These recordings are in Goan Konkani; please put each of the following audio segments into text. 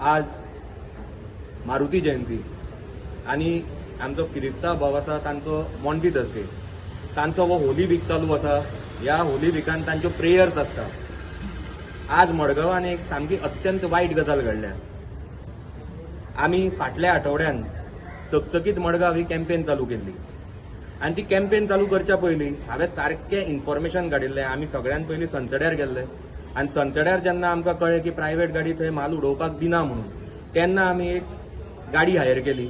आज मारुती जयंती आनी आमचो किरिस्तांव भाव आसा तांचो मॉन्टी थर्सडे, तांचो हो होली वीक चालू आसा. ह्या होली विकान तांच्यो प्रेयर्स आसता. आज मडगांवान एक सामकी अत्यंत वायट गजाल घडल्या. आमी फाटल्या आठवड्यान चकचकीत मडगांव ही कॅम्पेन चालू केल्ली आनी ती कॅम्पेन चालू करच्या पयलीं हांवें सारकें इन्फॉर्मेशन काडिल्लें. आमी सगळ्यान पयलीं सनसड्यार गेल्ले आनी सनसड्यार जेन्ना आमकां कळ्ळें की प्रायवेट गाडी थंय म्हाल उडोवपाक दिना म्हणून, तेन्ना आमी एक गाडी हायर केली.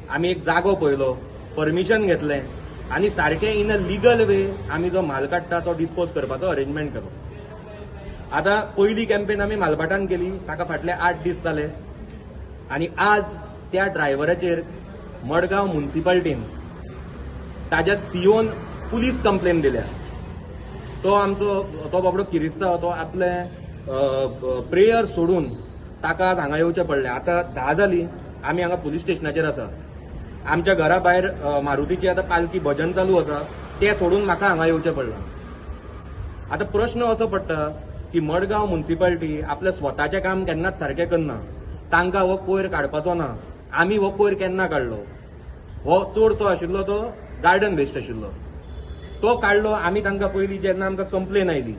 आमी एक जागो पळयलो, परमिशन घेतलें आनी सारकें इन अ लिगल वे आमी जो म्हाल काडटा तो डिस्पोज करपाचो अरेंजमेंट केलो. आतां पयली कॅम्पेन आमी मालभाटान केली, ताका फाटले 8 दीस जाले आनी आज त्या ड्रायव्हराचेर मडगांव मुन्सिपाल्टीन ताज्या सीओन पुलीस कंप्लेन दिल्या. तो आमचो तो बाबडो किरिस्तांव, तो आपले प्रेयर सोडून ताका आज हांगा येवचें पडलें. आतां 10 जाली, आमी हांगा पुलीस स्टेशनाचेर आसा. आमच्या घरा भायर मारुतीची आतां पालखी भजन चालू आसा, तें सोडून म्हाका हांगा येवचें पडलां. आतां प्रश्न असो पडटा की मडगांव मुन्सिपाल्टी आपलें स्वताचें काम केन्नाच सारकें करना. तांकां हो कोयर काडपाचो ना. आमी हो कोयर केन्ना काडलो? हो चडसो आशिल्लो तो गार्डन वेस्ट आशिल्लो, तो काडलो आमी. तांकां पयलीं जेन्ना आमकां कंप्लेन आयली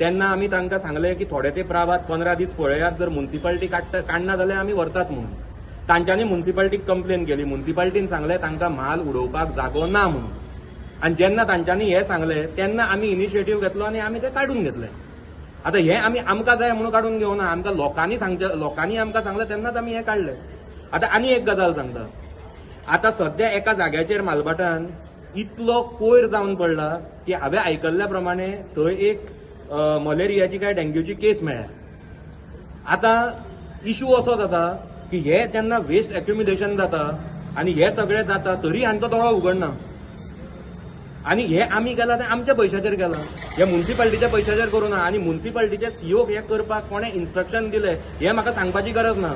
तेन्ना आमी तांकां सांगलें की थोडे तेंप रावात, 15 दीस पळयात, जर मुन्सिपाल्टी काडना जाल्यार आमी व्हरतात म्हणून. तांच्यांनी मुन्सिपाल्टीक कंप्लेन केली. मुन्सिपाल्टीन सांगलें तांकां म्हाल उडोवपाक जागो ना म्हणून. आनी जेन्ना तांच्यांनी हें सांगलें तेन्ना आमी इनिशिएटीव घेतलो आनी आमी तें काडून घेतलें. आतां हें आमी आमकां जाय म्हणून काडून घेवना, आमकां लोकांनी सांगचें, लोकांनी आमकां सांगलें तेन्नाच आमी हें काडलें. आतां आनी एक गजाल सांगता. आतां सद्या एका जाग्याचेर मालभाटान इतलो कोयर जावन पडला की हांवें आयकल्ल्या प्रमाणे थंय एक मलेरियाची काय डेंग्यूची केस मेळ्ळ्या. आतां इशू असो जाता की हे जेन्ना वेस्ट एक्युम्युलेशन जाता आनी हे सगळें जाता तरी हांचो दोळो उगडना. आनी हे आमी केलां तें आमच्या पयशाचेर केलां, हे मुन्सिपाल्टीच्या पयशाचेर करूं ना. आनी मुन्सिपाल्टीच्या सीओक हें करपाक कोणें इन्स्ट्रक्शन दिलें हें म्हाका सांगपाची गरज ना.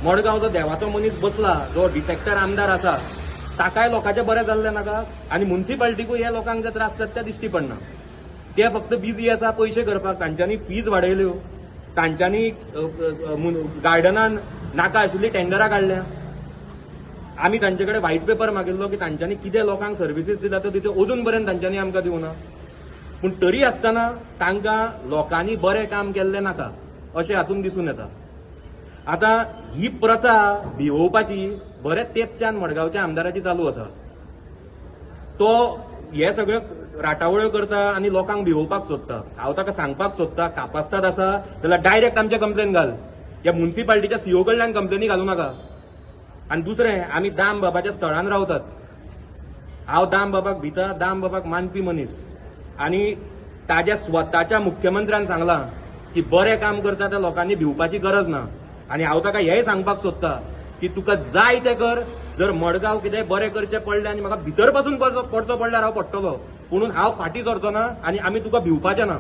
मडगांव जो देवाचो मनीस बसला, जो डिफेक्टर आमदार आसा, ताकाय लोकांचें बरें जाल्लें नाका आनी मुन्सिपाल्टीकूय हे लोकांक जे त्रास जाता ते दिश्टी पडना. ते फक्त बिजी आसा पयशे करपाक. तांच्यांनी फीज वाडयल्यो, तांच्यांनी गार्डनान नाका आशिल्ली टेंडरां काडल्या. आमी तांचे कडेन व्हायट पेपर मागिल्लो की तांच्यांनी कितें लोकांक सर्विसीस दिल्या त्यो तितल्यो अजून पर्यंत तांच्यांनी आमकां दिवना. पूण तरी आसतना तांकां लोकांनी बरें काम केल्लें नाका अशें हातूंत दिसून येता. आतां ही प्रथा भिवोवपाची बरेच तेंपच्यान मडगांवच्या आमदाराची चालू आसा. तो हे सगळे राटावळ्यो करता आनी लोकांक भिवोवपाक सोदता. हांव ताका सांगपाक सोदता, कापास्ताद आसा जाल्यार डायरेक्ट आमचे कंप्लेन घाल, ह्या मुन्सिपाल्टीच्या सीओ कडल्यान कंप्लेनी घालूं नाका. आनी दुसरें, आमी दाम बाबाच्या स्थळान रावतात. हांव दाम बाबाक भिता, दाम बाबाक मानपी मनीस आनी ताज्या स्वताच्या मुख्यमंत्र्यान सांगलां की बरें काम करता त्या लोकांनी भिवपाची गरज ना. आनी हांव ताका हेंय सांगपाक सोदता की तुका जाय तें कर, जर मडगांव कितें बरें करचें पडलें आनी म्हाका भितर पासून पडचो पडल्यार हांव पडटलो, पुणून हांव फाटीं सरचो ना आनी आमी तुका भिवपाचें ना.